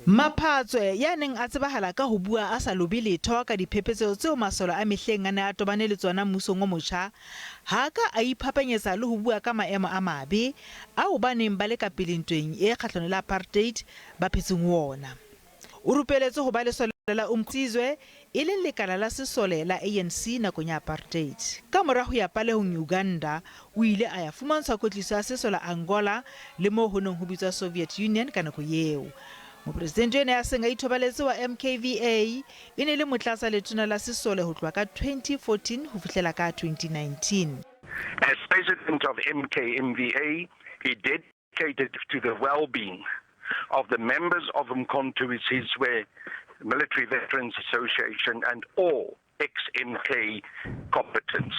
Maphatswe, ya neng a tsebahala ka ho bua a sa lobe letho ka diphephetso tseo masole a mehleng a ne a tobane le tsona mmusong o motjha, ha a ka a iphapanyetsa le ho bua ka maemo a mabe ao ba neng ba le ka pele ntweng e kgahlano le apartheid ba phetseng ho ona. O rupeletswe ho ba lesole la Umkhonto e leng lekala la sesole la ANC nakong ya apartheid. Ka mora ho ya palehong Uganda, o ile a ya fumantshwa kwetliso ya sesole Angola le moo ho neng ho bitswa Soviet Union ka nako eo. Mopresidente enwa ya seng a ithobaletse wa MKVA e ne e le motlatsa letona la sesole ho tloha ka 2014 ho fihlela ka 2019. As president of MKMVA, he dedicated to the well-being of the members of Umkhonto weSizwe Military Veterans Association and all ex-MK combatants.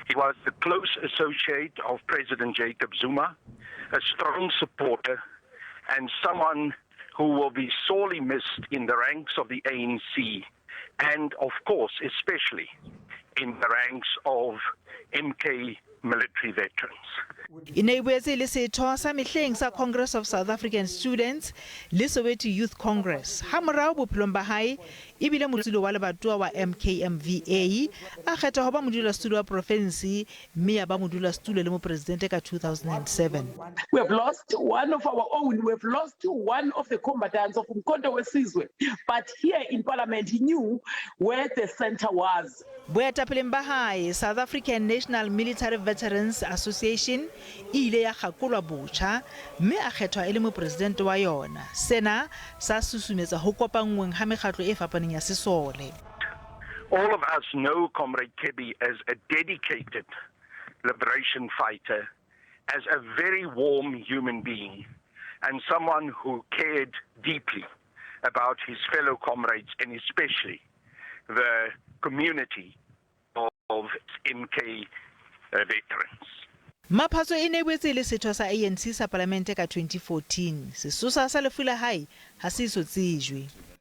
He was the close associate of President Jacob Zuma, a strong supporter, and someone who will be sorely missed in the ranks of the ANC and, of course, especially in the ranks of MK military veterans. E ne e boetse e le setho sa mehleng sa Congress of South African Students le Soweto Youth Congress. Hamorao bophelong ba hae e bile modulasetulo wa lebatowa wa MKMVA, a kgethwa ho ba modulasetulo wa profensi mme ya ba modulasetulo le mopresidente ka 2007. We have lost one of our own. We have lost one of the combatants of Umkhonto weSizwe. But here in Parliament, he knew where the center was. Boetapeleng ba hae, South African National Military Veterans Association e ile ya kgakolwa botjha mme a kgethwa e le mopresidente wa yona. Sena sa susumetsa ho kopanngweng ha mekgatlo e fapaneng ya sesole. All of us know Comrade Kebby as a dedicated liberation fighter, as a very warm human being, and someone who cared deeply about his fellow comrades and especially the community of MK veterans. Maphatsoe e ne e boetse e le setho sa ANC sa palamente ka 2014. Sesosa sa lefu la hae ha se eso tsejwe.